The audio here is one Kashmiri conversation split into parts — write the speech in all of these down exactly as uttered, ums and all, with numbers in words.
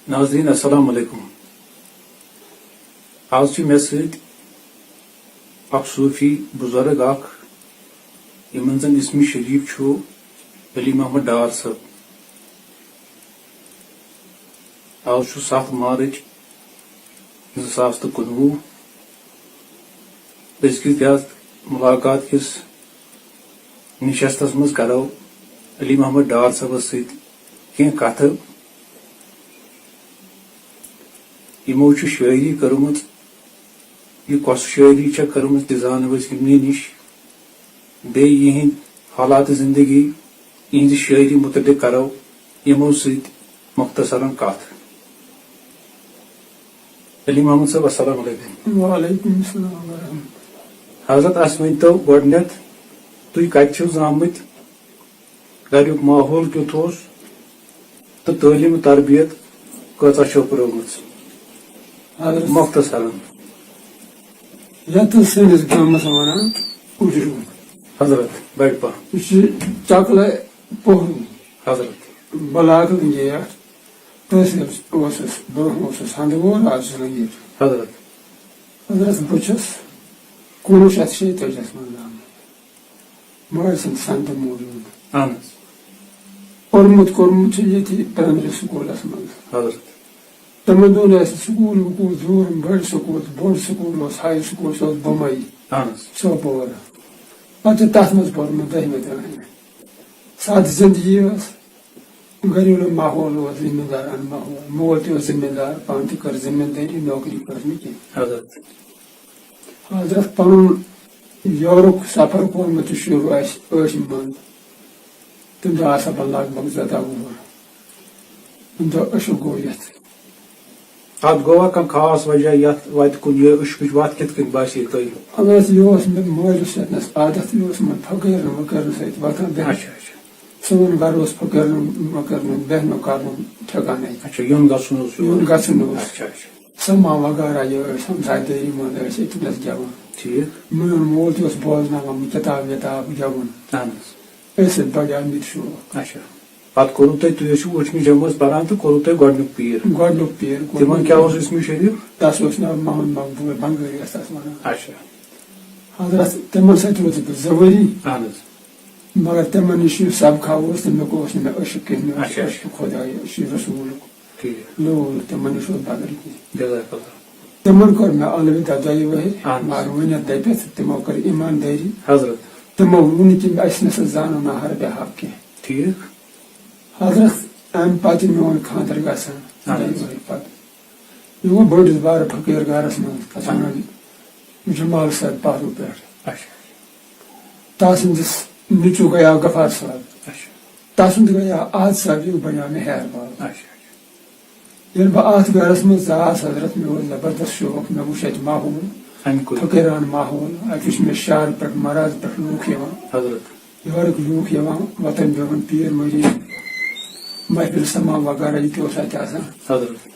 ناظرین، السلام علیکم۔ آز چھِ مےٚ سۭتۍ اکھ صوفی بزرگ اکھ، یِمن زن اسمِ شریف چھُ علی محمد ڈار صٲب۔ آز چھُ ستھ مارچ زٕ ساس تہٕ کُنوُہ۔ أزکِس یتھ ملاقات کِس نشستس منٛز کرو علی محمد ڈار صٲبس سۭتۍ کینٛہہ کتھٕ۔ یِمو چھِ شٲعری کٔرمٕژ، یہِ کۄس شٲعری چھےٚ کٔرمٕژ، تہِ زانو أسۍ یِمنٕے نِش۔ بیٚیہِ یِہِنٛدۍ حالات زندگی، یِہِنٛزِ شٲعری مُتعلق کرو یِمو سۭتۍ مختصرن کتھ۔ علی محمد صٲب، السلام علیکم۔ وعلیکم السلام ورحمۃ اللہ۔ حضرت، اسہِ ؤنۍتو گۄڈٕنٮ۪تھ، تُہۍ کتہِ چھِو زامٕتۍ؟ گریُک ماحول کیُتھ اوس تہٕ تعلیٖم تربیت کۭژاہ چھو پرٲومٕژ؟ حضرت، مختصرن۔ یتھ سٲنِس گامس ونان اُجرو۔ حضرت، بڑِ پہن۔ یہِ چھُ چکلے پوہرو۔ حضرت۔ بلاک لنگیٹ۔ تحصیل اوسُس، برونٛہہ اوسُس ہندٕ وول، آز چھُس لنگیٹ۔ حضرت۔ حضرت، بہٕ چھُس کُنوُہ شیٚتھ شیٚیہِ تٲجِیَس منٛز زامُت۔ مٲلۍ سٕنٛدِ سنٛدٕ موٗجوٗب۔ اہن حظ۔ پوٚرمُت کوٚرمُت چھُ ییٚتی پرایمری سکوٗلس منٛز۔ حضرت۔ تِمن دۄہن ٲسۍ سکوٗل وکوٗل دوٗر، بٔڑۍ سکوٗل، بوٚڑ سکوٗل اوس، ہاے سکوٗل، سُہ اوس بُمَے۔ اہن حظ۔ سوپور۔ پتہٕ چھُ تتھ منٛز پوٚرمُت دٔہمہِ تام۔ سادٕ زندگی ٲس، گریلو ماحول اوس، زٔمیٖندارانہٕ ماحول۔ مول تہِ اوس زٔمیٖندار، پانہٕ تہِ کٔر زٔمیٖندٲری، نوکری کٔر نہٕ کینٛہہ۔ حضرت۔ حضرت، پنُن یورُک سفر کوٚرمُت چھُ شروٗع اَسہِ ٲشہِ منٛز۔ تَمہِ دۄہ آسہٕ ہا بہٕ لگ بگ زٕتووُہ وُہُر۔ تَمہِ دۄہ عشق گوٚو یَتھ۔ اَتھ گوٚوا کانٛہہ خاص وجہ یَتھ وَتہِ کُن، یہِ عشقٕچ وَتھ کِتھ کٔنۍ باسے تۄہہِ؟ اَدٕ حظ، یہِ اوس مےٚ مٲلِس ییٚتنَس عادت، یہِ اوس مےٚ فقیٖرن وقیٖرن سۭتۍ وۄتھان بیٚہنَس۔ اچھا، اچھا۔ سون گرٕ اوس فقیٖرن وقیٖرن بیٚہنُک کرنُک ٹھِکانَے۔ اچھا، یُن گژھُن اوس یُن یور۔ گژھُن اوس۔ اچھا، اچھا۔ سما وغیرہ یہِ ٲسۍ، ہمسایہِ دٲری منٛز ٲسۍ أتنَس گٮ۪وان۔ ٹھیٖک۔ میون مول تہِ اوس بوزناوان کِتاب وِتاب گٮ۪وُن۔ اہن حظ۔ أسۍ ٲسۍ بڑیمٕتۍ شوق۔ اچھا۔ پتہٕ کوٚروٕ تۄہہِ، تُہۍ ٲسِو ٲٹھمہِ جمٲژ پران تہٕ کوٚروٕ تۄہہِ گۄڈٕنیُک پیٖر؟ گۄڈٕنیُک پیٖر کوٚر تِمن مےٚ۔ کیٛاہ اوس اسمِ شریٖف؟ تَس اوس ناو محمد مقبول بنگٲلی ٲسۍ تَس وَنان۔ اچھا۔ حضرت، تِمن سۭتۍ روٗدُس بہٕ زٕ ؤری۔ اہن حظ۔ مگر تِمن نِش یُس سبقہ اوس تہٕ مےٚ اوس نہٕ مےٚ عشق کینٛہہ، مےٚ اوس اچھا، عشق خۄدایہِ، عشق رسوٗل۔ ٹھیٖک۔ لوٗل تِمن نِش اوس بدل کینٛہہ۔ جزاک اللہ۔ تِمن کوٚر مےٚ الوداع دۄیہِ ؤہرِ، اہن حظ۔ مگر ؤنِتھ دٔپِتھ تِمو کٔر ایٖماندٲری۔ حضرت۔ تِمو ووٚن نہٕ کہِ اَسہِ نہ سا زانو نہ حربِ حق کینٛہہ۔ ٹھیٖک۔ حضرت، اَمہِ پتہٕ میون خانٛدر گژھان اہن حظ۔ دۄیہِ ؤہرِ پتہٕ۔ یہِ گوٚو بٔڑِس بارٕ فقیٖر گرس منٛز، تَتھ وَنان جمال صٲب پہلو پٮ۪ٹھ۔ اچھا۔ تَس سٕنٛدِس نیٚچوٗ گٔیاو غفار صٲب۔ اچھا۔ تَس سُنٛد گٔیاو عاد صٲب، یہِ بنیو مےٚ ہیہَر باب۔ اچھا، اچھا۔ ییٚلہِ بہٕ اَتھ گرس منٛز ژاس حضرت، مےٚ اوس زبردست شوق، مےٚ وُچھ اَتہِ ماحول، اَمہِ کُے۔ فقیٖرانہٕ ماحول، اَتہِ وُچھ مےٚ شہرٕ پٮ۪ٹھ، مَرازٕ پٮ۪ٹھ لوٗکھ یِوان۔ حضرت۔ یورٕکۍ لوٗکھ یِوان، وطن بیوٚہُن، پیٖر مٔریٖد، محفِل سما وغیرہ، یہِ تہِ اوس اَتہِ آسان۔ حضرت۔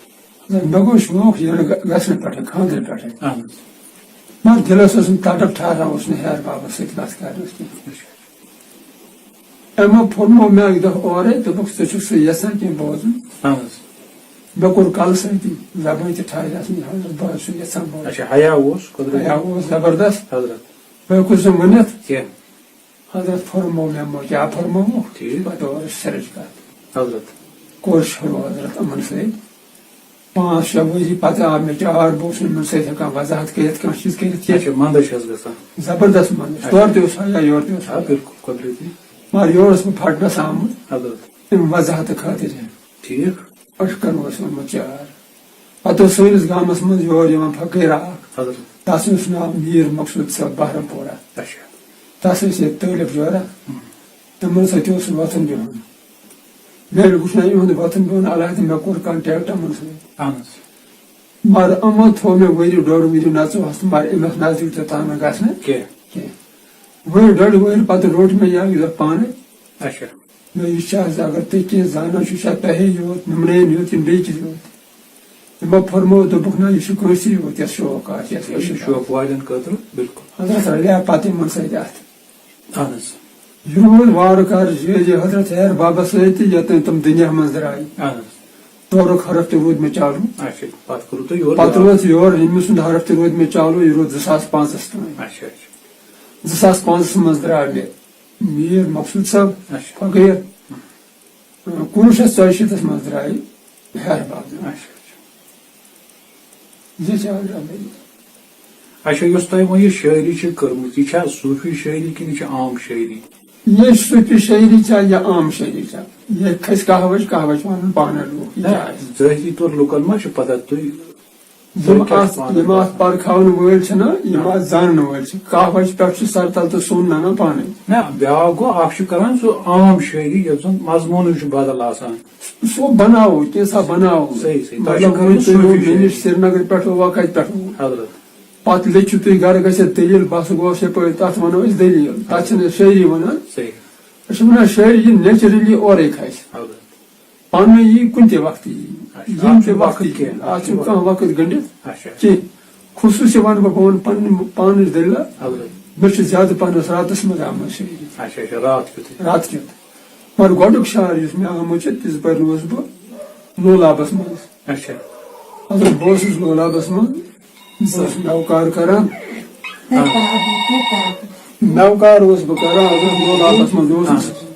مگر مےٚ گوٚو شوق یِنہٕ گژھنہٕ پٮ۪ٹھٕ، خانٛدرٕ پٮ۪ٹھٕ۔ اہن حظ۔ مگر دِلس اوسُم تڑپ ٹھہران، اوس نہٕ ہیہَر بابس سۭتۍ کتھ کرنس کینٛہہ۔ اچھا۔ أمۍ پھوٚرمو مےٚ اکہِ دۄہ اورے، دوٚپُکھ، "ژٕ چھُکھ سُہ یژھان کینٛہہ بوزُن؟" اہن حظ۔ مےٚ کوٚر کلہٕ سۭتی، زبٲنۍ تہِ ٹھہرس نہٕ، حضرت، بہٕ حظ چھُس یژھان بوزُن۔ اچھا، حیا اوس، قۄدرتی۔ حیا اوس زبردست۔ حضرت۔ بہٕ ہیوٚکُس نہٕ ؤنِتھ۔ کینٛہہ۔ حضرت فرمو مےٚ، مو کیٛاہ فرمووُکھ؟ ٹھیٖک۔ پتہٕ ٲس سرٕچ کتھ۔ حضرت۔ کوٚر شروع حضرت یِمن سۭتۍ۔ پانٛژھ شےٚ ؤری پتہٕ آو مےٚ چار، بہٕ اوسُس یِمن سۭتۍ ہٮ۪کان وضاحت کٔرِتھ، کانٛہہ چیٖز کٔرِتھ کینٛہہ۔ اچھا، منٛدچھ حظ گژھان۔ زبردست منٛدچھ۔ اچھا۔ تورٕ تہِ اوس حیا، یورٕ تہِ اوس آ، حیا۔ بِلکُل، قۄدرتی۔ مگر یور اوسُس بہٕ پھٹنس آمُت۔ حضرت۔ اَمہِ وضاحتہٕ خٲطرٕ۔ ٹھیٖک۔ أچھ کَن اوس ووٚنمُت چار۔ پَتہٕ اوس سٲنِس گامَس منٛز یور یِوان فقیٖرا اَکھ۔ حضرت۔ تَس اوس ناو میٖر مقصوٗد صٲب بہرم پورہ۔ اچھا۔ تَس ٲسۍ ییٚتہِ طٲلب جورا۔ ہُم۔ تِمَن سۭتۍ اوس وۄتھُن بِہُن۔ مےٚ ییٚلہِ وُچھ نہ یِہُنٛد وۄتھُن بِہُن الگ، تہٕ مےٚ کوٚر contact یِمَن سۭتۍ۔ اَہَن حظ۔ مگر یِمو تھوٚو مےٚ ؤری ڈۄڈ ؤری نَژُہَس، مگر أمِس نزدیٖک تہِ تانۍ نہٕ گژھنہٕ کینٛہہ۔ کینٛہہ۔ ؤری ڈۄڈ ؤری پَتہٕ روٚٹ مےٚ یہِ یہِ پانَے۔ اچھا۔ نہ، یہِ چھا زِ اگر تُہۍ کینٛہہ زانان چھِو، یہِ چھا تۄہے یوت، نُمنَن یوت کِنہٕ بیٚیہِ کِس یوت؟ یِمو فرموو، دوٚپُکھ، نہ، یہِ چھُ کٲنٛسہِ یوت، یَس شوق آسہِ، یَس یہِ چھُ عٲشِق شوق آسہِ۔ والٮ۪ن خٲطرٕ، بِلکُل۔ حضرت رَلے پَتہٕ یِمَن سۭتۍ اَتھ۔ اَہَن حظ۔ یہِ روٗد وارٕ کارٕ زِ یہِ حضرت ہیہَر بابَس سۭتۍ تہِ یوٚتام تِم دُنیا منٛز درٛاے۔ اَہَن حظ۔ تورُک حرف تہِ روٗد مےٚ چالوٗ۔ اچھا، پتہٕ کوٚروٕ تۄہہِ یورٕ پتہٕ یور؟ روٗد یور، ییٚمہِ سُنٛد حرف تہِ روٗد مےٚ چالوٗ، یہِ روٗد زٕ ساس پانٛژس تام۔ اچھا، اچھا۔ زٕ ساس پانٛژس منٛز درٛاو مےٚ میٖر مقصوٗد صٲب اچھا۔ فقیٖر۔ کُنوُہ شیٚتھ ژۄیہِ شیٖتس منٛز درٛاے ہیہر باب۔ اچھا، اچھا۔ یہِ چھِ اکھ ربٲیی۔ اچھا، یۄس تۄہہِ وۄنۍ یہِ شٲعری چھِ کٔرمٕژ، یہِ چھا صوٗفی شٲعری کِنہٕ یہِ چھِ عام شٲعری؟ یہِ صوٗفی شٲعری چھا یا عام شٲعری چھا؟ یہِ کھسہِ قہوٕچ، قہوٕچ وَنان پانہٕ لوٗکھ۔ یہِ نہ، کیٛاہ آسہِ؟ ذٲتی طور لُکن ما چھِ پتہ تُہۍ یِم تۄہہِ کیٛاہ چھُ اَتھ، پانہٕ یِم پانہٕ؟ اَتھ پرکھاوَن وٲلۍ چھِنہ، یِم آ۔ اَتھ زانَن وٲلۍ چھِ، قہوَچہِ پٮ۪ٹھ چھُ سَرتَل تہٕ سۄن نَنان پانَے۔ نہ، بیٛاکھ گوٚو، اَکھ چھُ کَران سُہ عام شٲعری، یَتھ زَن مضموٗنٕے چھُ بدل آسان۔ سُہ بَناوو، کینٛژھا بَناوو۔ صحیح، صحیح۔ تۄہہِ چھُ مطلب، کَرُن وۄنۍ تُہۍ صوٗفی یور مےٚ شٲعری۔ نِش سرینگرٕ پٮ۪ٹھ اووا، کَتہِ پٮ۪ٹھ اووا؟ حضرت۔ پَتہٕ لیٚکھِو تُہۍ گَرٕ گٔژھِتھ دٔلیٖل، بَس گوس یَپٲرۍ، تَتھ وَنو أسۍ دٔلیٖل۔ تَتھ چھِنہٕ أسۍ شٲعری وَنان۔ صحیح۔ أسۍ چھِ وَنان شٲعری یہِ naturally اورَے کھسہِ۔ حضرت۔ پانہٕ یی کُنہِ تہِ وقتہٕ یی۔ اچھا، ییٚمہِ اَتھ تہِ چھُنہٕ وقت وقتہٕ کینٛہہ۔ کینٛہہ، اَتھ چھُنہٕ کانٛہہ وقت گٔنٛڈِتھ اچھا۔ کینٛہہ۔ خصوٗصی وَنہٕ بہٕ پانہٕ پَنٕنۍ، پانٕچ دٔلیٖلہ۔ البتہ۔ مےٚ چھُ زیادٕ پَہنَس راتَس منٛز آمٕژ شٲعری۔ اچھا، اچھا، راتھ کیُتھُے۔ راتہٕ کیُتھ۔ مگر گۄڈٕنیُک شعر یُس مےٚ آمُت چھُ، تِژھ پھِرِ اوسُس بہٕ لولابَس منٛز۔ اچھا۔ مطلب، بہٕ اوسُس لولابَس منٛز، بہٕ اوسُس مٮ۪وٕ کار کَران۔ ہاں۔ مٮ۪وٕ کار اوسُس بہٕ کَران، حضرت، لولابَس منٛز اوسُس۔ ہاں۔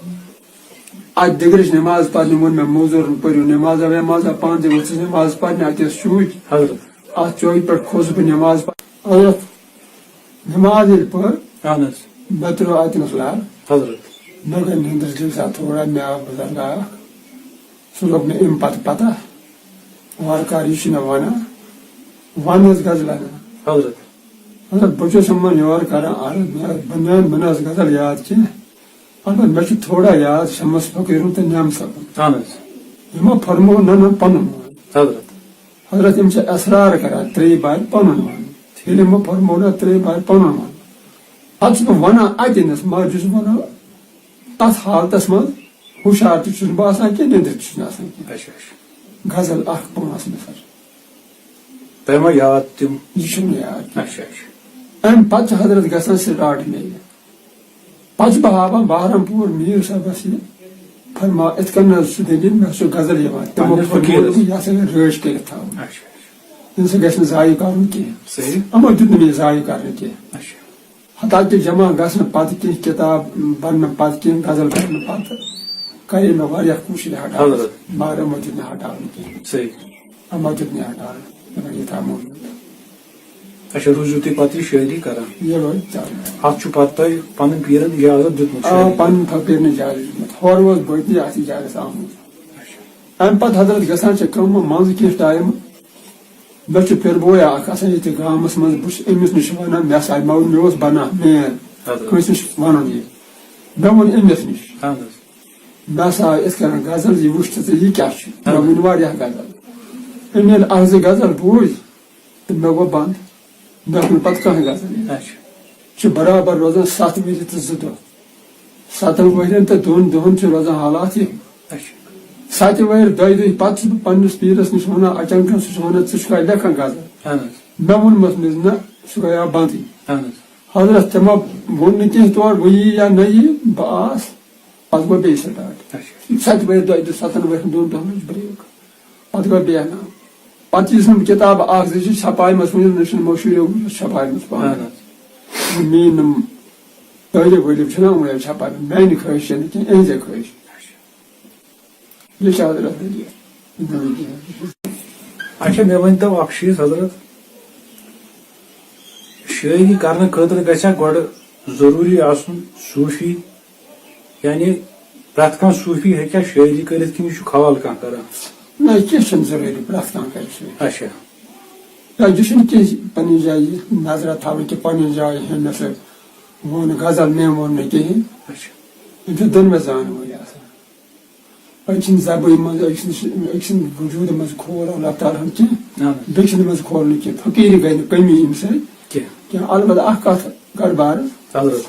اتھ دِگرٕچ نماز پرنہِ ووٚن مےٚ موٚزوٗرن، "پٔرِو نمازا ومازا، پانہٕ تہِ ؤژھِس نماز پرنہِ، اتہِ ٲسۍ شُرۍ۔" حضرت۔ اتھ چوکہِ پٮ۪ٹھ کھوٚتُس بہٕ نماز پرنہِ۔ حضرت، نماز ییٚلہِ پٔر، اہن حظ۔ مےٚ ترٛٲو اتہِ نس لر۔ حضرت۔ مےٚ گٔے نندٕر، دِل سا تھوڑا، مےٚ آو بُزرگا اکھ۔ سُہ لوٚگ مےٚ امہِ پتہٕ پتہ، وارٕ کارٕ یہِ چھُ مےٚ ونان، ون حظ غزلہ نا۔ حضرت۔ حضرت، بہٕ چھُس یِمن یورٕ کران عرض، مےٚ، بہٕ، مےٚ، مےٚ نہ حظ غزل یاد کینٛہہ۔ البتہ مےٚ چھُ تھوڑا یاد شمس فقیٖرُن تہٕ نعم صٲبُن۔ اہن حظ۔ یِمو فرموو نہ، نہ، پنُن وَن۔ حضرت۔ حضرت، یِم چھِ اصرار کران ترٛیٚیہِ بارِ پنُن وَن۔ ییٚلہِ یِمو فرموو نہ ترٛیٚیہِ بارِ پنُن وَن، پتہٕ چھُس بہٕ وَنان اَتہِ نَس، مگر یُس وَنو تَتھ حالتس منٛز ہُشار تہِ چھُس نہٕ بہٕ آسان کینٛہہ، نیٚنٛدٕر تہِ چھُس نہٕ آسان کینٛہہ۔ اچھا، اچھا۔ غزل اکھ پانٛژھ مِصر۔ تۄہہِ ما یاد تِم؟ یہِ چھُنہٕ یاد کینٛہہ۔ اچھا، اچھا۔ اَمہِ پتہٕ چھِ حضرت گژھان سٹارٹ مےٚ یہِ۔ پتہٕ چھُ بہٕ ہاوان بہرم پوٗر میٖر صٲبس یہِ۔ فرما، یِتھ کٔنۍ حظ چھُ دٔلیٖل، مےٚ حظ چھُ غزل یِوان۔ تِمو پننِس فقیٖرس۔ فرموو، یہِ ہسا یہِ رٲچھ کٔرِتھ تھاوُن۔ اچھا، اچھا۔ أمۍ سۭتۍ گژھِ نہٕ ضایع کرُن کینٛہہ۔ صحیح۔ یِمو دیُت نہٕ مےٚ یہِ ضایع کرنہٕ کینٛہہ۔ اچھا۔ حتیٰ کہِ جمع گژھنہٕ پتہٕ کینٛہہ، کِتاب پرنہٕ پتہٕ کینٛہہ، غزل پرنہٕ پتہٕ کرے مےٚ واریاہ کوٗشش ہٹاونٕچ۔ حضرت۔ مگر یِمو دیُت نہٕ ہٹاونہٕ کینٛہہ۔ صحیح۔ یِمو دیُت نہٕ ہٹاونہٕ۔ مگر یہِ تھاو موٗجوٗد۔ اچھا، روٗزِو تُہۍ پتہٕ یہِ شٲعری کران؟ یہِ روزِ چلان۔ اتھ چھُ پتہٕ تۄہہِ پنٕنۍ پیٖرن اجازت دیُتمُت آ، شٲعری؟ پنٕنۍ فقیٖرن اجازت دیُتمُت۔ ہورٕ اوس بٔتۍ اتھ اجازت آمُت۔ اچھا۔ امہِ پتہٕ حضرت گژھان چھِ کٲم، منٛزٕ کینٛہہ ٹایم مےٚ چھُ پِرٕ بوے اکھ آسان ییٚتہِ گامَس منٛز، بہٕ چھُس أمِس نِش وَنان، مےٚ ہسا، مےٚ ووٚن، مےٚ اوس بَنان مین، اَدٕ۔ کٲنٛسہِ نِش وَنُن یہِ۔ مےٚ ووٚن أمِس نِش، اَہَن حظ۔ مےٚ ہسا آو یِتھ کَنۍ غزل، یہِ وٕچھ تہٕ ژٕ، یہِ کیٛاہ چھُ؟ مےٚ اَہَن۔ وٕنۍ واریاہ غزل۔ أمۍ ییٚلہِ اَکھ زٕ غزل بوٗزۍ تہٕ مےٚ گوٚو بنٛد۔ مےٚ ووٚن پَتہٕ کانٛہہ غزل۔ اچھا۔ چھُ برابر روزان ستھ ؤری تہٕ زٕ دۄہ۔ ستن ؤرین تہٕ دۄن دۄہن چھِ روزان حالات یِم۔ اچھا۔ ستہِ ؤرۍ دۄیہِ دۄہہِ پتہٕ چھُس بہٕ پننِس پیٖرس نِش ونان، اچانکن سُہ چھُ ونان، "ژٕ چھُکھا لیکھان غزل؟" اہن حظ۔ مےٚ ووٚنمس، مےٚ دوٚپُس، "نہ، سُہ گٔیاو بندٕے۔" اہن حظ۔ حضرت تِمو ووٚن نہٕ کینٛہہ تورٕ، بہٕ یی یا نہ یی، بہٕ آس۔ پتہٕ گوٚو بیٚیہِ سٹارٹ۔ اچھا۔ ستہِ ؤرۍ دۄیہِ دۄہہِ، ستن ؤرین دۄن دۄہن لٔج بریک۔ پتہٕ گوٚو بیہناو۔ پتہٕ یُس نہٕ کِتاب اکھ زٕ چھِ چھپایمژ، وُنہِ نہ چھُنہٕ مشہوٗرے گوٚمُت چھپایمژ پانہٕ۔ اہن حظ۔ میٲنۍ یِم طٲلب وٲلب چھِنہ یِمَے چھپان، میانہِ خٲہِش چھَنہٕ کینٛہہ، اِہِنٛزے خٲہِش۔ یہِ چھِ حضرت دٔلیٖل۔ اچھا، مےٚ ؤنۍ تو اکھ چیٖز حضرت، شٲعری کرنہٕ خٲطرٕ گژھِ ہا گۄڈٕ ضروٗری آسُن صوٗفی، یعنی پرٛٮ۪تھ کانٛہہ صوٗفی ہیٚکیٛاہ شٲعری کٔرِتھ کِنہٕ یہِ چھُ خال کانٛہہ کران؟ نہ، کینٛہہ چھُنہٕ ضروٗری پرٛٮ۪تھ کانٛہہ کرِ شٲعری۔ اچھا۔ یا یہِ چھُنہٕ کینٛہہ پننہِ جایہِ، یہِ نظرہ تھاوٕنۍ کہِ پننہِ جایہِ ہیٚمۍ مےٚ سۭتۍ ووٚن غزل، مےٚ ووٚن نہٕ کِہیٖنۍ۔ اچھا۔ یِم چھِ دۄنوَے زانَن وٲلۍ آسان۔ أکۍ سٕنٛدِ زبٲنۍ منٛز، أکۍ سٕنٛدِ، أکۍ سٕنٛدِ وجوٗدٕ منٛز کھول اللہ تعالیٰ ہَن کینٛہہ، اہن حظ۔ بیٚکہِ سٕنٛدِ منٛز کھول نہٕ کینٛہہ۔ فقیٖری گٔے نہٕ کمی اَمہِ سۭتۍ کینٛہہ۔ کینٛہہ۔ البتہ اَکھ کَتھ گڑبڑ، حضرت۔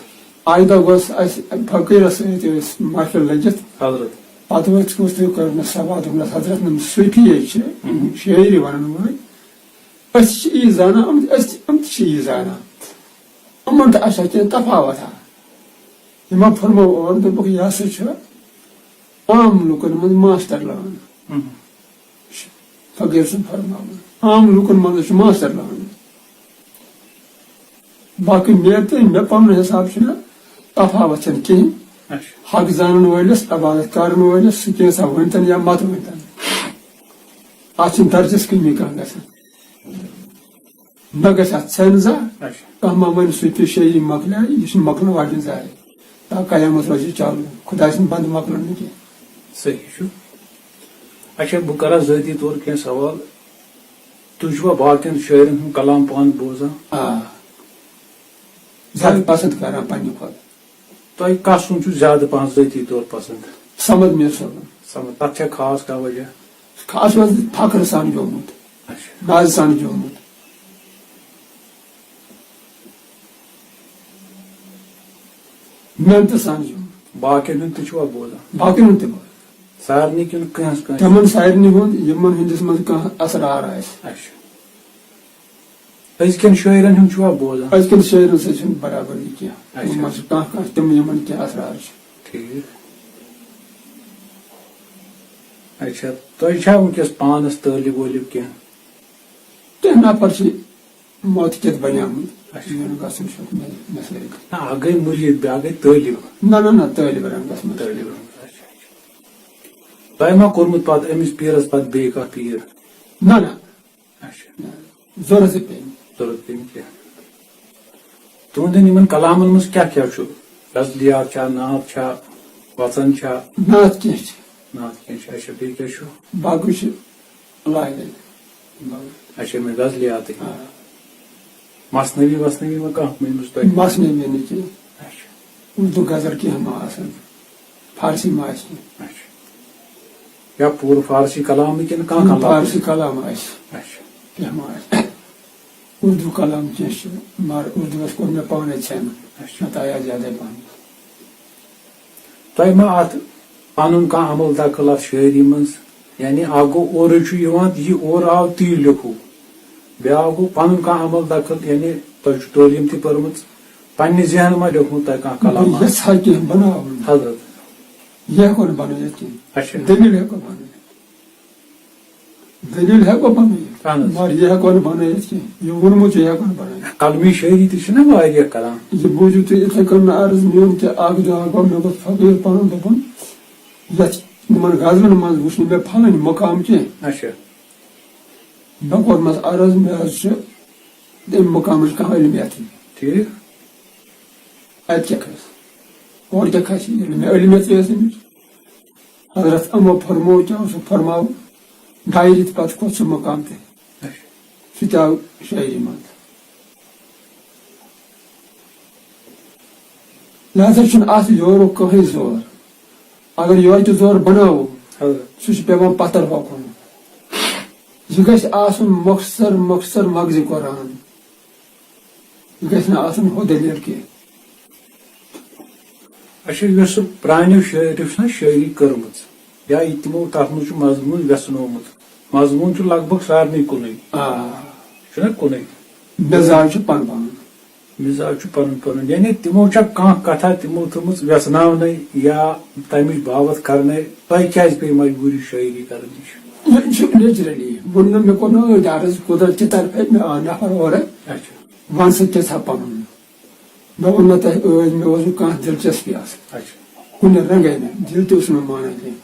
آیندہ گوٚژھ اَسہِ فقیٖرَس سۭتۍ أسۍ محفل لٔگِتھ۔ حضرت۔ پَتہٕ ؤتھۍ کُس تہِ کٔر مےٚ سوال، دوٚپنَس، "حضرت، یِم صوٗفی یے چھِ، یِم ہُم۔ شٲعری وَنَن وٲلۍ، أسۍ تہِ چھِ یی زانان، یِم تہِ، أسۍ تہِ، یِم تہِ چھِ یی زانان۔ یِمَن تہٕ اَسہِ چھا کینٛہہ تفاوت ہا؟" یِمو فرموو اورٕ، دوٚپُکھ، "یہِ ہسا چھُ عام لُکن منٛز ماسٹر لٲن۔ ہُم۔ فقیٖر سُنٛد فرماوُن۔ عام لوٗکن منٛز چھُ ماستر لگان۔ باقٕے مےٚ تہٕ مےٚ پنُن حساب چھُنہٕ تفاوت چھَنہٕ کِہیٖنۍ۔ اچھا۔ حق زانن وٲلِس، عبادت کرن وٲلِس، سُہ کینٛژھا ؤنۍتن یا مت ؤنۍتن، اتھ چھُنہٕ درجس کمی کانٛہہ گژھان۔ نہ گژھِ اتھ ژھٮ۪ن زانٛہہ۔ اچھا۔ کانٛہہ ما ونہِ سُہ تہِ شٲعری مۄکلیٛاے، یہِ چھُنہٕ مۄکلن واجیٚنۍ زانٛہہ۔ تا قیامت روزِ چلو، خداے سُنٛد بندٕ مۄکلن نہٕ کینٛہہ۔ صحیح چھُ۔ اچھا، بہٕ کرٕ ذٲتی طور کینٛہہ سوال۔ تُہۍ چھِوا باقین شٲعرن ہُنٛد کلام پانہٕ بوزان؟ آ۔ زیادٕ پسند کران پننہِ کھۄتہٕ۔ تۄہہِ کس سُنٛد چھُ زیادٕ پہن ذٲتی طور پسند؟ صمد میر صٲبُن۔ صمد، تتھ چھا خاص کانٛہہ وجہ؟ خاص وجہ، فخر سان گیومُت۔ اچھا۔ نازٕ سان گیومُت۔ محنتہٕ سان چھُ۔ باقین ہُنٛد تہِ چھُوا بوزان؟ باقین ہُنٛد تہِ بوزان۔ سارنٕے کِنہٕ کٲنٛسہِ کٲنٛسہِ؟ تِمن سارنٕے ہُنٛد، یِمن ہٕنٛدِس منٛز کانٛہہ اسرار آسہِ۔ اچھا۔ أزکٮ۪ن شٲعرن ہُنٛد چھُوا بوزان؟ أزکٮ۪ن شٲعرن سۭتۍ چھُنہٕ برابری کینٛہہ۔ اچھا۔ تِمن منٛز چھُ کانٛہہ کانٛہہ، تِم یِمن کینٛہہ اسرار چھِ۔ ٹھیٖک۔ اچھا، تۄہہِ چھا وٕنکیٚس پانس طٲلب وٲلب کینٛہہ؟ کینٛہہ نفر چھِ موت کِتھ بنیمٕتۍ۔ اچھا۔ یِم گژھن چھِ مےٚ، مےٚ سۭتۍ۔ نہ، اکھ گٔے مُریٖد، بیٛاکھ گٔے طٲلب۔ نہ، نہ، نہ، طٲلب رنگس منٛز۔ طٲلب رنگس، اچھا، اچھا۔ تۄہہِ ما کوٚرمُت پتہٕ أمِس پیٖرس پتہٕ بیٚیہِ کانٛہہ پیٖر؟ نہ، نہ۔ اچھا۔ نہ، ضروٗرت پیٚیہِ نہٕ۔ ضروٗرت پیٚیہِ نہٕ کینٛہہ۔ تُہنٛدٮ۪ن یِمن کلامن منٛز کیٛاہ کیٛاہ چھُ؟ غزلیات چھا، نعت چھا، وژن چھا؟ نعت کینٛہہ چھِ۔ نعت کینٛہہ چھِ۔ اچھا، بیٚیہِ کیٛاہ چھُ؟ باقٕے چھِ لاینہٕ۔ اچھا، مےٚ غزلیاتٕے۔ آ۔ مثنوی وثنوی ما کانٛہہ ؤنمٕژ تۄہہِ؟ مثنوی نہٕ کینٛہہ۔ اچھا۔ اردو غزل کینٛہہ ما آسان؟ فارسی ما آسہِ کینٛہہ؟ اچھا۔ یا پوٗرٕ فارسی کلامٕے کِنہٕ کانٛہہ کلام؟ فارسی کلام آسہِ۔ اچھا۔ کینٛہہ ما آسہِ؟ اردو کلام کینٛہہ چھُ، مگر اردوس کوٚر مےٚ پانے ژھٮ۪ن۔ اچھا۔ مےٚ تہِ آیہِ زیادے پہم۔ تۄہہِ ما اتھ پنُن کانٛہہ عمل دخل اتھ شٲعری منٛز؟ یعنی اکھ گوٚو اورے چھُ یِوان، یہِ اورٕ آو تی لیکھو۔ بیٛاکھ گوٚو پنُن کانٛہہ عمل دخل، یعنی تۄہہِ چھُ تعلیٖم تہِ پٔرمٕژ، پننہِ ذہنہٕ ما لیوٚکھمُت تۄہہِ کانٛہہ کلام؟ بہٕ یژھٕ ہا کینٛہہ بناوُن۔ حضرت۔ یہِ ہٮ۪کو نہٕ بنٲوِتھ کینٛہہ۔ اچھا۔ دٔلیٖل ہٮ۪کو بنٲوِتھ۔ دٔلیٖل ہٮ۪کو بنٲوِتھ، اہن حظ۔ مگر یہِ ہٮ۪کو نہٕ بنٲوِتھ کینٛہہ۔ یہِ ووٚنمُت چھُ، یہِ ہٮ۪کو نہٕ بنٲوِتھ۔ قلمی شٲعری تہِ چھِنہ واریاہ کران۔ یہِ بوٗزِو تُہۍ یِتھَے کٔنۍ نہٕ عرض میون کینٛہہ۔ اکھ دۄہ گوٚو، مےٚ گوٚژھ فقیٖر پنُن دوٚپُن، یَتھ یِمن غزلن منٛز وٕچھ نہٕ مےٚ پھلٲنۍ مقام کینٛہہ۔ اچھا۔ مےٚ کوٚرمَس عرض، مےٚ حظ چھُ تَمہِ مقامٕچ کانٛہہ علمیتٕے۔ ٹھیٖک۔ اَتہِ کیٛاہ کھسہِ؟ اورٕ کیٛاہ کھسہِ؟ ییٚلہِ مےٚ علمیتٕے ٲس أمِچ۔ حضرت یِمو فرموو کیٛاہ اوسُکھ فرماوُن، ڈایہِ رٮ۪تۍ پتہٕ کھوٚت سُہ مقام تہِ۔ اچھا۔ سُہ تہِ آو شٲعری منٛز۔ لہذا چھُنہٕ اَتھ یورُک کٕہٕنۍ زور۔ اگر یورٕ تہِ زور بناوو، حضرت۔ سُہ چھُ پٮ۪وان پتھر ہۄکھُن۔ یہِ گژھِ آسُن مۄخصر، مۄخصر مغزِ قرآن۔ یہِ گژھِ نہٕ آسُن ہُہ دٔلیٖل کینٛہہ۔ اچھا، یۄس سُہ پرٛانیو شٲعرو چھُنہ شٲعری کٔرمٕژ، یا یہِ تِمو تَتھ منٛز چھُ مضموٗن وٮ۪ژھنومُت، مضموٗن چھُ لگ بھگ سارنٕے کُنُے۔ آ۔ چھُنہ کُنُے؟ مزاج چھُ پَنُن پَنُن۔ مزاج چھُ پَنُن پَنُن۔ یعنی تِمو چھا کانٛہہ کَتھا تِمو تھٲومٕژ وٮ۪ژھناونَے، یا تَمِچ باوَتھ کَرنَے؟ تۄہہِ کیٛازِ پیٚیہِ مجبوٗری شٲعری کَرٕنۍ؟ یہِ چھُ نیچرلی۔ ووٚن نہ مےٚ، کوٚر نہٕ أتھۍ عرض، قۄدرت کہِ طرفہٕ مےٚ آو نفر اورٕ۔ اچھا۔ وَن سا کیٛاہ ژھا پَنُن؟ مےٚ ووٚن نہ تۄہہِ ٲدۍ، مےٚ اوس نہٕ کانٛہہ دِلچسپی آسان۔ اچھا۔ کُنہِ رنٛگے نہٕ۔ دِل تہِ اوس نہٕ مےٚ مانان کینٛہہ۔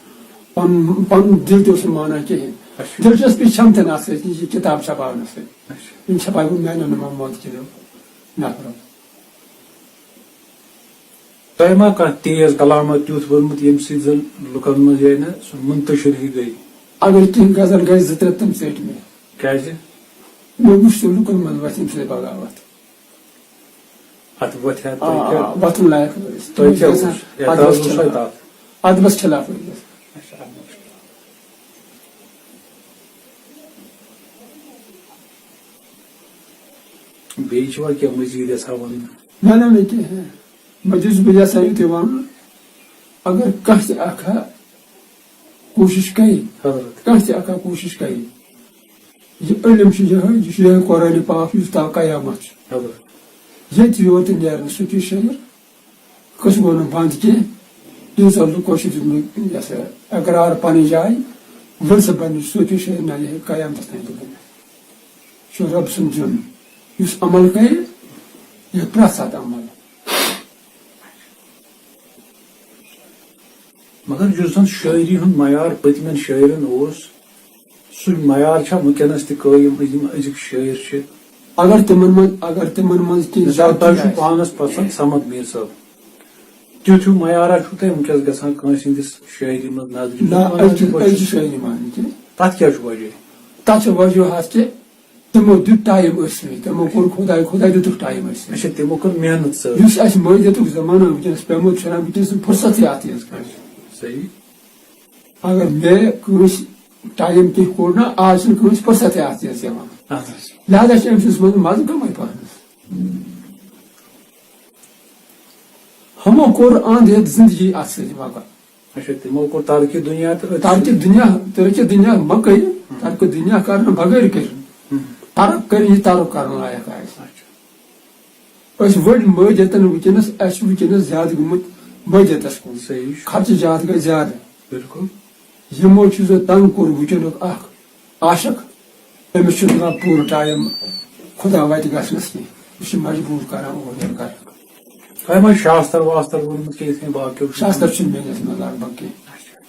پَنُن، پَنُن دِل تہِ اوس نہٕ مانان کِہیٖنۍ۔ اچھا۔ دِلچسپی چھَم تہِ نہٕ اَتھ سۭتۍ، یہِ کِتاب چھَپاونَس سۭتۍ۔ اچھا۔ یِم چھَپاوِ مےٚ میٛانیو نہٕ محمد کِنو نفرو۔ تۄہہِ ما کانٛہہ تیز کلامہ تیُتھ ووٚنمُت، ییٚمہِ سۭتۍ زن لُکن منٛز یعنی سُہ منتشر ہی گٔے؟ اگر کینٛہہ غزل گژھِ زٕ ترٛےٚ، تِم ژٔٹۍ مےٚ۔ کیٛازِ؟ مےٚ وٕچھ تہٕ لُکن منٛز وۄتھِ اَمہِ سۭتۍ بغاوت۔ اتھ وۄتھِ ہا آ، تۄہہِ کیٛاہ؟ آ، وۄتھُن لایق ٲسۍ۔ تۄہہِ کیٛاہ گژھِ اوس؟ ہا اعتراض ادبس اوسا خلاف۔ تتھ؟ ادبس خلاف ٲسۍ گژھان۔ اچھا، ادبس خلاف۔ بیٚیہِ چھُوا کینٛہہ مزید یژھان ونُن؟ نہ، نہ، نہ، کینٛہہ۔ بہٕ چھُس، بہٕ یژھان یُتُے وَنُن، اگر کانٛہہ تہِ اکھ ہا کوٗشِش کرِ، حضرت۔ کانٛہہ تہِ اکھ ہا کوٗشِش کرِ، یہِ علم چھُ یِہوٚے، یہِ چھُ یِہوٚے قرآنِ پاک یُس تام قیامت چھُ۔ حضرت۔ ییٚتہِ یوت تہِ نیرِ نہٕ سُہ تہِ شٲعر، کٲنٛسہِ گوٚو نہٕ بنٛد کینٛہہ، ییٖژاہ لُکو چھِ دیُتمُت یہِ ہسا اقرار پنٕنۍ جایہِ، وۄنۍ سا بنہِ صوفی شٲعر، نہ، یہِ ہیٚکہِ قیامتس تام تہِ بٔنِتھ۔ یہِ چھُ رۄب سُنٛد دیُن، یُس عمل کرِ، یہِ ہیٚکہِ پرٛٮ۪تھ ساتہٕ عمل۔ مگر یُس زن شٲعری ہُنٛد معیار پٔتمٮ۪ن شٲعرن اوس، سُے معیار چھا وٕنکیٚنس تہِ قٲیِم، یِم أزِکۍ شٲعر چھِ؟ اگر تِمن منٛز، اگر تِمن منٛز کینٛہہ مثال، تۄہہِ زیادتی چھُو آسہِ۔ پانس پسند صمد میٖر صٲب، تیُتھ ہیوٗ معیارا چھُو تۄہہِ وٕنکیٚس گژھان کٲنٛسہِ ہٕنٛدِس شٲعری منٛز نظرِ؟ نہ، منٛز أزچہِ، چھُ أزچہِ شٲعری منٛز کینٛہہ۔ تتھ کیٛاہ چھُ وجہ؟ تتھ چھُ وجوہات کہِ تِمو دیُت ٹایم أتھۍ سۭتۍ، تِمو کوٚر خۄداے، خۄداے دیُتُکھ ٹایم أتھۍ سۭتۍ۔ اچھا، تِمو کٔر محنت سۭتۍ۔ یُس اَسہِ مٲدیتُک زمانہٕ وٕنکیٚنَس پیوٚمُت چھُنہ، وٕنکیٚنَس چھُنہٕ فرصتٕے اَتھ چیٖزَس کٲنٛسہِ۔ صحیح۔ اگر مےٚ کٲنٛسہِ ٹایم کینٛہہ کوٚڑ نہ، آز چھُنہٕ کٲنٛسہِ فرصتٕے اَتھ چیٖزَس یِوان۔ اہن حظ۔ لہذا چھِ أمۍ سٕنٛدِس منٛز مَزٕ کَمٕے پَہنَس۔ ہُمو کوٚر اَنٛد ہیٚتھ زِندگی اَتھ سۭتۍ وقت۔ اچھا، تِمو کوٚر ترکِ دُنیا تہٕ أتھۍ ترکِ سۭتۍ۔ دُنیا، ترکِ دُنیا مہ کٔرِو، ہم۔ ترکِ دُنیا کرنہٕ بغٲر کٔرِو۔ ہم۔ ترک کٔرِو، یہِ ترک کرُن لایق آسہِ۔ اچھا۔ أسۍ ؤڑۍ مٲدیتن وٕنکیٚنس، اَسہِ چھُ وٕنکیٚنس زیادٕ گوٚمُت مٲدیتس کُن۔ صحیح چھُ۔ خرچہٕ زیادٕ گٔے زیادٕ۔ بِلکُل۔ یِمو چیٖزو تنگ کوٚر وٕنکیٚنُک اکھ عاشق، أمِس چھُ دِوان پوٗرٕ ٹایم خۄدا وتہِ گژھنس کینٛہہ، یہِ چھُ مجبوٗر کران اورٕ یورٕ کرنہٕ خٲطرٕ۔ تۄہہِ ما شاستر واستر ووٚنمُت کینٛہہ یِتھ کٔنۍ باقیو؟ شاستر چھُنہٕ مےٚ یَتھ منٛز لگ بگ کینٛہہ۔ اچھا۔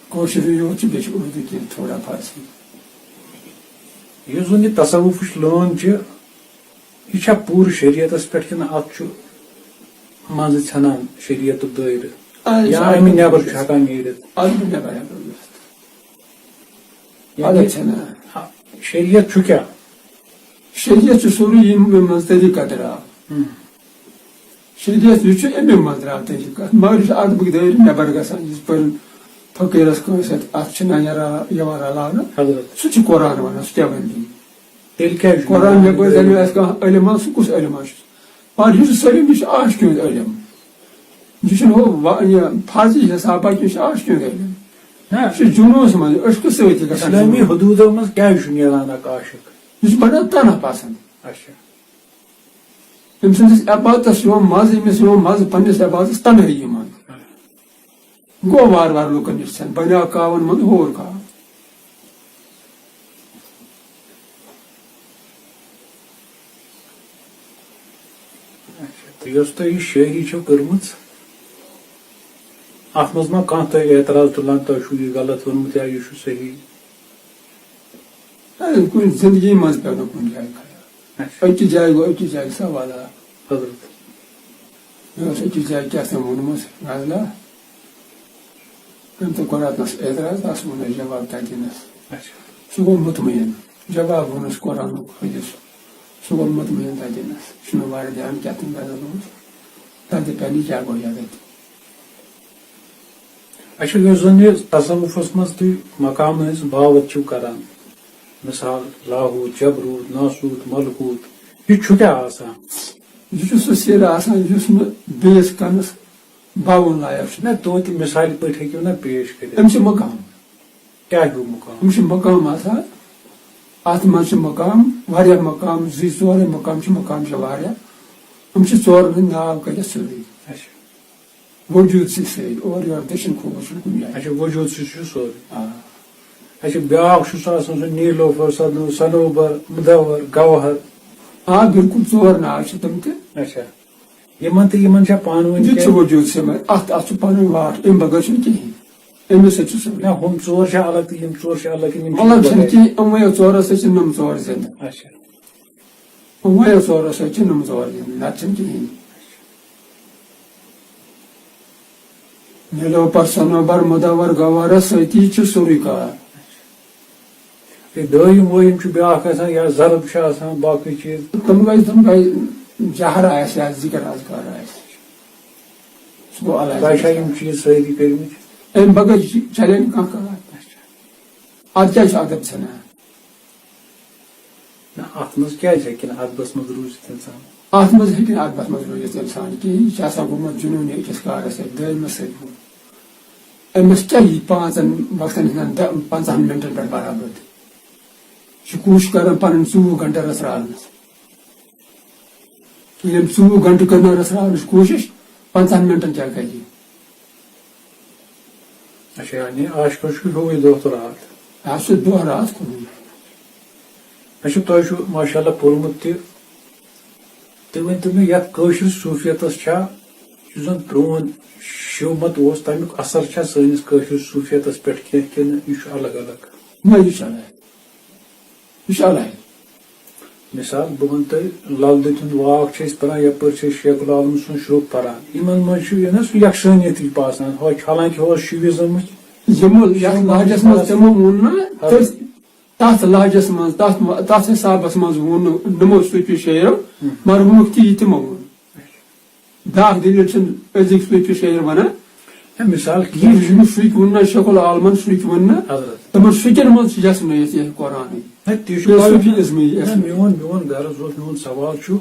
کٲشرُے یوت چھُ، بیٚیہِ چھُ اردو کینٛہہ تھوڑا فارسی۔ یُس زَن یہِ تصوفٕچ لٲن چھِ، یہِ چھا پوٗرٕ شریعتس پٮ۪ٹھ کِنہٕ اَتھ چھُ منٛزٕ ژھٮ۪نان شریعتُک دٲیرٕ؟ اَدٕ یا چھُ اَمہِ اَتھ نٮ۪بر چھُ ہٮ۪کان نیٖرِتھ؟ اَدٕ نٮ۪بر ہٮ۪کان نیٖرِتھ۔ یعنی، اَدٕ چھَنہٕ۔ آ، شریعت چھُ کیٛاہ؟ شریعت چھُ سورُے ییٚمہِ منٛز طریٖقہ درٛاو۔ ہم۔ شریعت یُس چھُ، اَمے منٛز درٛاو طریٖقہ۔ مگر یہِ چھُ اَدبٕکۍ دٲیرٕ نٮ۪بر گژھان، یِتھ پٲٹھۍ فقیٖرس کٲنٛسہِ اَتھِ، اَتھٕ چھِنہ نیران، یِوان رلاونہٕ۔ حضرت۔ سُہ چھُ قرآن وَنان، سُہ کیٛاہ وَنہِ بیٚیہِ؟ تیٚلہِ کیٛازِ چھُ قرآن نہٕ مےٚ بٲتۍ دٲیرٕ؟ زَنہٕ آسہِ کانٛہہ علم، سُہ کُس علم چھُ؟ مگر یُس سٲلِم، یہِ چھُ عاشقہِ ہُنٛد علم۔ یہِ چھُنہٕ ہُہ وا-، یہِ فرضی حسابہ کینٛہہ، یہِ چھُ عاشقہِ ہُنٛد علم۔ نہ۔ یہِ چھُ جنوٗنس منٛز، عشقہٕ سۭتۍ گژھان۔ اسلٲمی حدوٗدو منٛز کیٛازِ چھُ نیران اکھ عاشق؟ یہِ چھُ بڑان تنہا پسند۔ اچھا۔ أمۍ سٕنٛدِس عبادتس چھُ یِوان مزٕ، أمِس چھُ یِوان مزٕ پننِس عبادتس تنہٲیی منٛز۔ گوٚو وارٕ وارٕ لوٗکن نِش ژھٮ۪ن، بنیو کاون منٛز ہور کاو۔ اچھا، تہٕ یۄس تۄہہِ یہِ شٲعری چھو کٔرمٕژ، اتھ منٛز ما کانٛہہ تۄہہِ اعتراض تُلان، تۄہہِ چھُو یہِ غلط ووٚنمُت یا یہِ چھُ صحیح؟ اے، کُنہِ زندگی منٛز پیوٚو نہٕ کُنہِ جایہِ خیال۔ اچھا۔ أکِس جایہِ گوٚو، أکِس جایہِ سوال آ۔ حضرت۔ مےٚ اوس أکِس جایہِ کیٛاہ تام ووٚنمُت غزلہ۔ أمۍ تہِ کوٚر اَتنَس اعتراض، تَس ووٚن اَسہِ جواب تَتِنَس۔ اچھا۔ سُہ گوٚو مطمئن۔ جواب ووٚنُس قرآنُک، حدیثُک۔ سُہ گوٚو مطمئن تَتِنَس۔ چھُنہٕ واریاہ دھیان کیٛاہ تام غزل گوٚمُت۔ تَتہِ پٮ۪نہٕ کیٛاہ گوٚو یَتَتھ۔ اچھا، یُس زَن یہِ تصوفَس منٛز تُہۍ مقامہٕ ہٕنٛز باوَتھ چھِو کَران، مثال، لاہوت، جبروت، ناسوت، ملکوت، یہِ چھُ کیٛاہ آسان؟ یہِ چھُ سُہ سِر آسان، یُس نہٕ بیٚیِس کَنَس باوُن لایق چھُ۔ نہ، توتہِ مثالہِ پٲٹھۍ ہیٚکِو نہ پیش کٔرِتھ؟ أمِس چھُ مقام۔ کیٛاہ ہیوٗ مقام؟ أمِس چھُ مقام آسان۔ اَتھ منٛز چھِ مقام، واریاہ مقام، زٕے ژورے مقام چھِ، مقام چھِ واریاہ۔ یِم چھِ ژورَن ہٕنٛدۍ ناو کٔرِتھ سیوٚدُے۔ اچھا۔ وجوٗد چھِ سۭتۍ، اورٕ یورٕ دٔچھِنۍ کھووُر چھُنہٕ کُنہِ جایہِ۔ اچھا، وجوٗد چھُ، چھُ سورُے۔ آ۔ اچھا، بیٛاکھ چھُ سُہ آسان، سُہ نیٖلوفر، سنو-، صنوبر، مدور، گوہر۔ آ، بِلکُل، ژور ناو چھِ تِم تہِ۔ اچھا۔ یِمن تہٕ یِمن چھا پانہٕ ؤنۍ یہِ تہِ چھُ کینٛہہ؟ وجوٗد سۭتۍ، اَتھ، اَتھ چھُ پَنٕنۍ واٹھ، اَمہِ بغٲر چھُنہٕ کِہیٖنۍ۔ أمِس سۭتۍ چھُ سورُے۔ نہ، ہُم ژور چھا الگ تہٕ یِم ژور چھِ الگ کِنہٕ یِم چھِ الگ چھِنہٕ یِکوَٹَے؟ کِہیٖنۍ، یِموٕے ژورو سۭتۍ چھِ نُم ژور زِندٕ۔ اچھا۔ یِموٕے ژورو سۭتۍ چھِ نُم ژور زِندٕ، نَتہٕ چھِنہٕ کِہیٖنۍ۔ نیٖلوفر، صنوبر، مدور، گوہرس سۭتی چھُ سورُے کار۔ یہِ دٲیِم وٲیِم چھُ بیٛاکھ آسان، یا ضرب چھُ آسان، باقٕے چیٖز۔ تِم گٔے، تِم گٔے جہر آسہِ یا ذِکر اذکار آسہِ۔ سُہ گوٚو الگ۔ تۄہہِ چھا یِم چیٖز سٲری کٔرمٕتۍ؟ اَمہِ بغٲر چلے نہٕ کانٛہہ کار۔ اَدٕ کیٛازِ چھُ ادب ژھٕنان؟ نہ، اَتھ منٛز کیٛازِ ہیٚکہِ نہٕ ادبس منٛز روٗزِتھ اِنسان؟ اَتھ منٛز ہیٚکہِ نہٕ ادبس منٛز روٗزِتھ اِنسان کِہیٖنۍ۔ یہِ چھُ آسان گوٚمُت جنوٗنی أکِس کارس سۭتۍ، دٲیمس سۭتۍ۔ أمِس کیٛاہ یی پانٛژن وقتن ہٕنٛدٮ۪ن دَ-، پنٛژاہن مِنٹن پٮ۪ٹھ برابر؟ یہِ چھُ کوٗشِش کران پنٕنۍ ژوٚوُہ گھنٹہٕ رژھراونس۔ ییٚلہِ أمۍ ژوٚوُہ گھنٹہٕ کٔر نہٕ رژھراونٕچ کوٗشِش، پنٛژاہن مِنٹن کیٛاہ کرِ یہِ؟ اچھا، یعنی عاشقس چھُ ہیوٗوٕے دۄہ تہٕ راتھ۔ اَسہِ چھُ دۄہ راتھ کُنُے۔ اچھا، تۄہہِ چھُ ماشاءاللہ پوٚرمُت تہِ۔ تُہۍ ؤنۍ تو مےٚ، یَتھ کٲشرِس صوٗفیتس چھا، یُس زَن پرٛون شِو مت اوس، تَمیُک اثر چھا سٲنِس کٲشرِس صوٗفیتس پٮ۪ٹھ کینٛہہ کِنہٕ یہِ چھُ الگ الگ؟ نہ، یہِ چھُ الگ۔ یہِ چھُ الگ۔ مثال، بہٕ وَنہٕ تۄہہِ، لل دٮ۪د ہُنٛد واکھ چھِ أسۍ پَران، یَپٲرۍ چھِ أسۍ شیخ العالم سُنٛد شرٛوپ پَران۔ یِمَن منٛز چھُ یہِ نہ سُہ یَکسٲنیتٕے باسان، ہۄ حالانکہِ ہُہ اوس شِوِزمٕچ۔ یِمو یَتھ لہجس منٛز تِمو ووٚن نہ، تٔتھۍ، تَتھ لہجس منٛز، تَتھ، تَتھ حسابس منٛز ووٚن نہٕ، نِمو صوٗفی شٲعرو، ہُم۔ مگر ووٚنُکھ تہِ یہِ تِمو ووٚن۔ بیٛاکھ دٔلیٖل چھِنہٕ أزِکۍ صوٗفی شٲعر وَنان۔ ہے، مثال یہِ، کینٛہہ چھُ۔ یُس سُہ تہِ ووٚن نہ شیخ العالمن، سُہ تہِ ووٚن نہ۔ حضرت۔ تِمن سُچن منٛز چھِ یَژھنٲیِتھ یہِ قرآنٕے۔ ہے، تہِ چھُ یہِ قرآن۔ صوٗفی ازمٕے نہ، یَژھنٲیِتھ۔ میون، میون غرض اوس، میون سوال چھُ،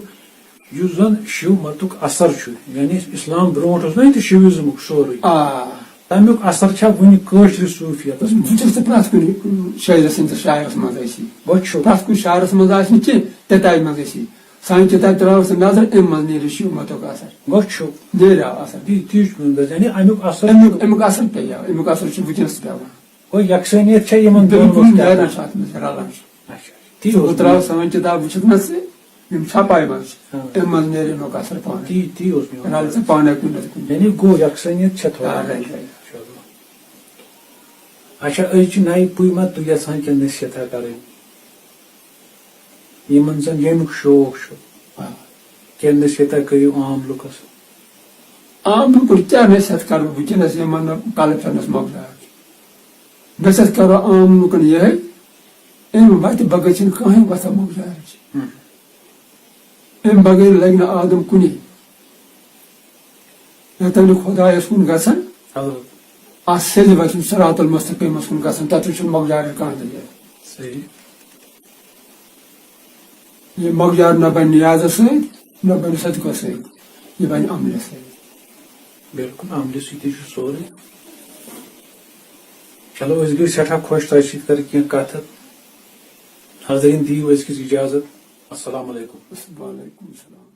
یُس زن شِو متُک اثر چھُ، یعنی اسلام برونٛٹھ اوس نہ ییٚتہِ شِوِزمُک سورُے۔ آ۔ تمیُک اثر چھا وُنہِ کٲشرِس صوٗفیتس منٛز؟ وٕچھِو ژٕ پرٛٮ۪تھ کُنہِ شٲعرس سٕنٛدِس شاعرس منٛز آسی۔ وٕچھِو۔ پرٛٮ۪تھ کُنہِ شاعرس منٛز آسہِ نہٕ کینٛہہ، تہِ تَتہِ منٛز آسی۔ سانہِ کِتابہِ ترٛاو ژٕ نظر، اَمہِ منٛز نیرِ شِو متُک اثر۔ گوٚو چھُ۔ نیرِ آو اثر۔ تی، تی چھُ مےٚ وَنان، یعنی اَمیُک اثر اَمیُک، چھُ۔ اَمیُک اثر پیٚیہِ، اَمیُک اثر چھُ وٕنکیٚنَس تہِ پٮ۪وان۔ گوٚو یکسٲنیت چھےٚ یِمن دۄن بِلکُل منٛز نیران کیٛاہ؟ چھُ اَتھ منٛز، رَلان چھُ۔ اچھا، تی ژٕ اوس بہٕ ترٛاو مےٚ۔ سٲنۍ کِتاب وٕچھِتھ نہ ژٕ، یِم چھپاے منٛز چھِ، ہاں۔ اَمہِ منٛز نیرِ اَمیُک اثر پانَے۔ تی، تی اوس مےٚ وَنان۔ رَل ژٕ پانَے کُنہِ نَتہٕ کُنہِ۔ یعنی گوٚو یکسٲنیت چھےٚ تھوڑا۔ آ، right، right۔ چلو۔ اچھا، أزچہِ نَیہِ پُیہِ ما تُہۍ یژھان کینٛہہ نصیحتہ کرٕنۍ؟ یِمن زن ییٚمیُک شوق چھُ، آ۔ کینٛہہ نصیحتہ کٔرِو عام لُکس۔ عام لُکن کیٛاہ نصیحت کرٕ بہٕ وٕنکیٚنس، یِمن نہٕ کلہٕ پھِرنس مۄکلیو؟ نصیحت کرو عام لُکن یِہے، اَمہِ وتہِ بغٲر چھِنہٕ کٕہٕنۍ وتھا مۄکلیارٕچ۔ ہم۔ اَمہِ بغٲر لگہِ نہٕ آدم کُنے۔ یوٚتام نہٕ خۄدایَس کُن گژھن، حضرت۔ اَتھ سیٚزِ وَتہِ چھُنہٕ صراط المستقیٖمَس کُن گژھن، تَتہِ چھُنہٕ مۄکلیارٕچ کانٛہہ دٔلیٖل۔ صحیح۔ یہِ مۄکلیار نہ بَنہِ نیازَس سۭتۍ، نہ بَنہِ صدقَس سۭتۍ۔ یہِ بَنہِ عملہِ سۭتۍ۔ بِلکُل، عملہِ سۭتی چھُ سورُے۔ چلو، أسۍ گٔے سٮ۪ٹھاہ خۄش تۄہہِ سۭتۍ کٔر کینٛہہ کَتھٕ۔ حضریٖن، دِیِو أزکِس اِجازت۔ السلام علیکم۔ وعلیکم السلام۔